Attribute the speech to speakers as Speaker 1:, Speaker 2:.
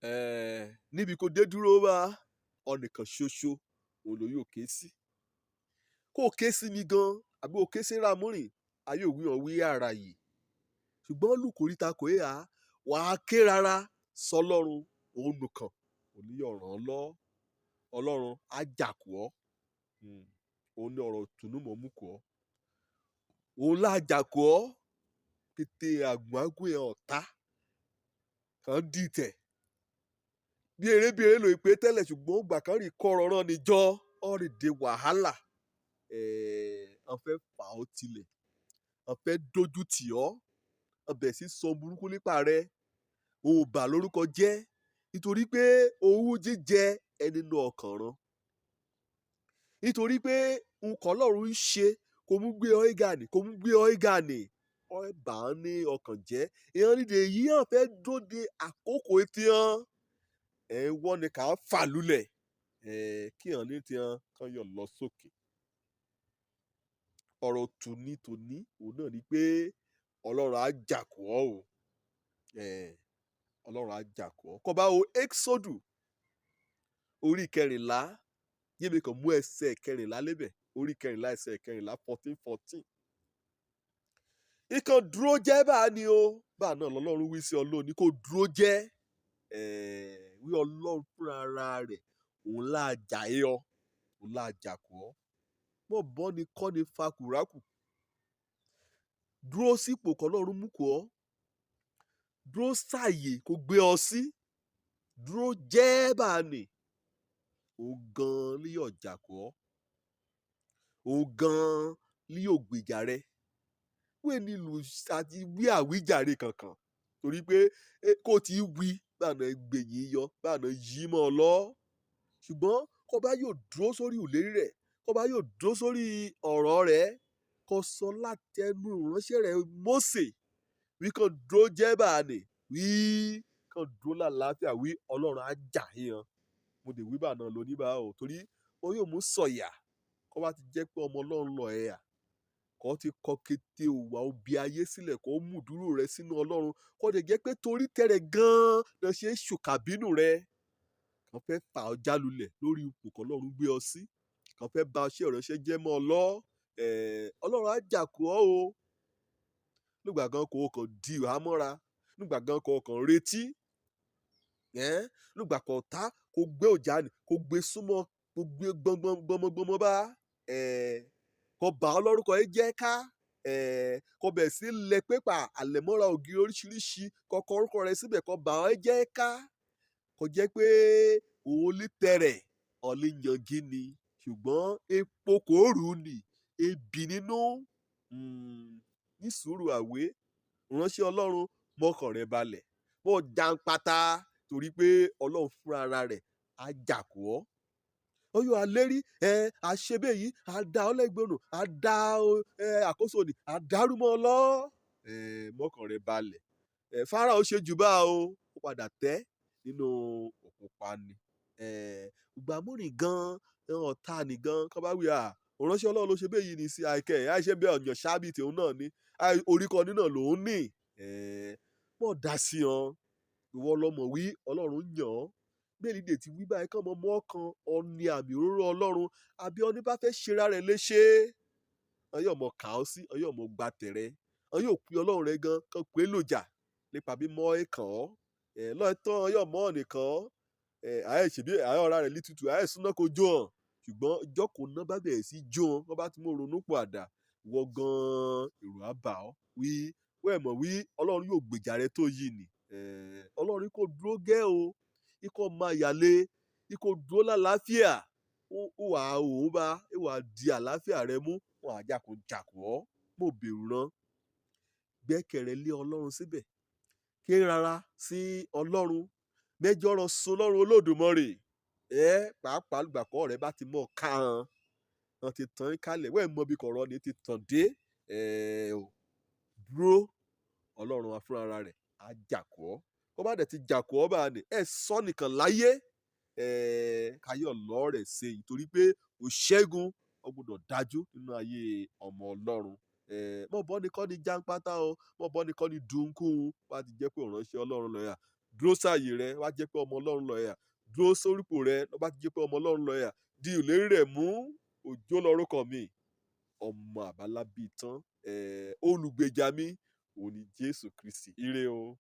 Speaker 1: Níbi kò dé dúró bá ọnìkan ṣoṣo òun ló yóò ké sí. Kó o ké sí mi gan àbí o ké sí Ramúrìn, ayé òwú hàn wí ara yìí. Ṣùgbọ́n lùkòríta kò é hà, wàá ké rárá sọlọ́run òun nìkan òní yóò ràn ọ́ lọ́. Ọlọ́run á jàkú ọ́. Òun ní ọ̀rọ̀ ìtùnú mọ̀ mú kù ọ́. Òun lá jàkú ọ́ kété àgùnàgùn ẹ̀ ọ̀tá kan dìtẹ̀. Bí eré bí eré ló pé tẹ́lẹ̀, ṣùgbọ́n ìgbà kan rí kọ́ ọ̀rọ̀ rán níjọ́ ọ̀rìn dé wàhálà. Wọ́n fẹ́ fà ọ́ tilẹ̀, wọ́n fẹ́ dojú tì ọ́, wọ́n bẹ̀rẹ̀ sí sọ burúkú nípa rẹ, ò bà lórúkọ jẹ́ nítorí pé owú jíjẹ ẹni nínú ọkàn rán. Nítorí pé nǹkan Ọlọ́run ń ṣe kò mú gbé ọ́ ìgànnì, kò mú gbé ọ́ ìgànnì, ọ́ bà á ní ọkàn jẹ́. Ìyẹn nídìí èyí hàn fẹ́ dóde àkókò etí hàn. Ẹ̀ wọ́n ni ká fà lulẹ̀, kí hàn ní tiwọn kán yọ̀ lọ sókè. Ọ̀rọ̀ tòní tòní òun náà ni pé Ọlọ́run á jàkú ọ́ o. Ọlọ́run á jàkú ọ́. Kọ́ bá wo Exodus orí kẹrìnlá, yémi kàn mú ẹsẹ̀ kẹrìnlá lébẹ̀, orí kẹrìnlá ẹsẹ̀ kẹrìnlá, 14:14. Ìkàn dúró jẹ́ bá a ní o, bá a náà lọ́lọ́run wí sí ọ lónìí kó dúró jẹ́. Wí Ọlọ́run fúnra ara rẹ̀, òun láà jà é ọ, òun láà jàkú ọ́. Mọ̀ bọ́ ni kọ́ ni fa kùrákù. Dúró sípò kọ́lọ́run mú kù ọ́. Dúró sáàyè kó gbé ọ sí. Dúró jẹ́ bá a nì. Òun gan-an ni yóò jàkú ọ́. Òun gan-an ni yóò gbèjà rẹ. Wé nílùú àti wí àwíjàre kankan torí pé kó tí wí báàná gbèyìn yọ báàná yí mọ́ ọ lọ. Ṣùgbọ́n kó bá yóò dúró sórí ìlérí rẹ̀, kó bá yóò dúró sórí ọ̀rọ̀ rẹ̀, kó sọ látẹnu ìránṣẹ́ rẹ̀ Mósè wí kàn dúró jẹ́ báàní, wí kàn dúró lálàáfíà, wí Ọlọ́run á jà yíyan. Mo dè wí báà náà lóní bá o torí ó yóò mú sọ̀yà kó bá ti jẹ́ pé ọmọ Ọlọ́run lọ ẹ̀yà kó ti kọ kété òwà òbí ayé sílẹ̀, kó mú dúró rẹ sínú Ọlọ́run, kó lè jẹ́ pé torí tẹ̀rẹ̀ gan-an lọ ṣe é ṣùkàbínú rẹ. Kàn fẹ́ fà ọ́ jálulẹ̀ lórí ipò kan Ọlọ́run gbé ọ sí, kàn fẹ́ ba iṣẹ́ ìránṣẹ́ jẹ́ mọ́ ọ lọ́. Ọlọ́run á jàkú ọ́ o. Nígbà gan kò kàn di ìhámọ́ra, nígbà gan kò kàn retí, nígbà kan tá kò gbé òjá ni kò gbé súnmọ́, kò gbé gbọngbọn gbọmọgbọmọ bá, kò bà ọ́ lórúkọ yìí jẹ́ ká, kò bẹ̀ sí lẹ pépà àlẹ̀mọ́ra ògiri oríṣiríṣi, kò kọ orúkọ rẹ síbẹ̀, kò bà ọ́ jẹ́ ká, kò jẹ́ pé òun lè tẹ̀rẹ̀ ọ̀lẹ́ yangí ni, ṣùgbọ́n epo kò rú ni ebi nínú. Ní sùúrù àwé ránṣẹ́ Ọlọ́run, mọ́kàn rẹ balẹ̀, mọ́ jàǹpátá torí pé Ọlọ́run fúnra ara rẹ̀ á jàkú ọ́. Ó yóò alérí ẹ àṣebẹ yìí, á dá ọ lẹ́gbẹ̀rún, á dá ẹ àkóso ni, á dàrú mọ́ ọ lọ. Mọ́kàn rẹ balẹ̀. Fáráò ṣe jù bá o, ó padà tẹ́ nínú òkun pa ni. Ìgbàmúrìn gan ọ̀tá ni gan kọ́ bá wí à òránṣẹ́ Ọlọ́run ló ṣe bẹ́ẹ̀ yìí ní sí àìkẹ́ àìṣe bẹ́ẹ̀ ọ̀yàn ṣáàbì tòun náà ni orí kan nínà lòún ní. Mọ̀ dá sí ọ, ìwọ lọmọ wí Ọlọ́run yàn ọ́. Bẹ́ẹ̀ni dè ti wí báyìí kàn mọ́ mọ́ kan ọ̀ní àmì òróró Ọlọ́run àbí ọní bá fẹ́ ṣera rẹ̀ léṣe. Ọ yóò mọ kà ọ́ sí, ọ yóò mọ gba tẹ̀rẹ̀, ọ yóò pe Ọlọ́run rẹ gan kan pé lòjà nípa bí mọ́ ẹ̀ kàn ọ́. Lọ́ọ̀tọ́ ọ yóò mọ́ ọ̀nìkan ọ́. Àyè ṣèbí àyè ọ̀rá rẹ̀ lítútù, àyè súná kò jó hàn. Ṣùgbọ́n ìjọ́ kò ná bá bẹ̀rẹ̀ sí jó hàn, wọ́n bá ti mú ronú pọ̀ àdá, wọ gan èrò á bà ọ́. Wí wẹ́ẹ̀ mọ̀ wí Ọlọ́run yóò gbèjà rẹ tó yìí ni. Ọlọ́run kò dúró gẹ́ o, ikọ̀ máa yàlé, ikọ̀ dúró lálàáfíà, ó wà òun bá, ó wà di àlàáfíà rẹ mú, wọn á jàkó jàkó ọ́, mo bèrú rán. Gbẹ́kẹ̀rẹ́ lé Ọlọ́run síbẹ̀, ké rárá sí Ọlọ́run, mẹ́jọ rán sun Ọlọ́run Olódùmarè. Pàápàá ìgbàkọ́ rẹ bá ti mọ̀ ká hàn, wọ́n ti tàn kálẹ̀, wẹ́ẹ̀ mọ bí kọ̀rọ̀ ni ti tàn dé. O dúró, Ọlọ́run fúnra rẹ̀ á jàkó ọ́. Kó bá dẹ̀ ti jàkó ọ́ bá ní, ẹ sọ nìkan láyé, káyọ̀ lọ́ rẹ̀ ṣe yìí torí pé ò ṣẹ́gun, ó gbọ́dọ̀ dájú nínú ayé ọmọ Ọlọ́run. Mọ̀ bọ́ ni kọ́ ni jàǹpátá o, mọ̀ bọ́ ni kọ́ ni dùnkún, bá ti jẹ́ pé òránṣẹ́ Ọlọ́run lọ́yà. Dúró sáàyè rẹ, wá jẹ́ pé ọmọ Ọlọ́run lọ ẹ̀yà. Dúró sórípò rẹ, lọ́ bá ti jẹ́ pé ọmọ Ọlọ́run lọ ẹ̀yà. Di ìlérí rẹ̀ mú. Òjó lorúkọ mi, ọmọ àbálábí tán. Olùgbèjà mi òun ni Jésù Kristi. Ire o.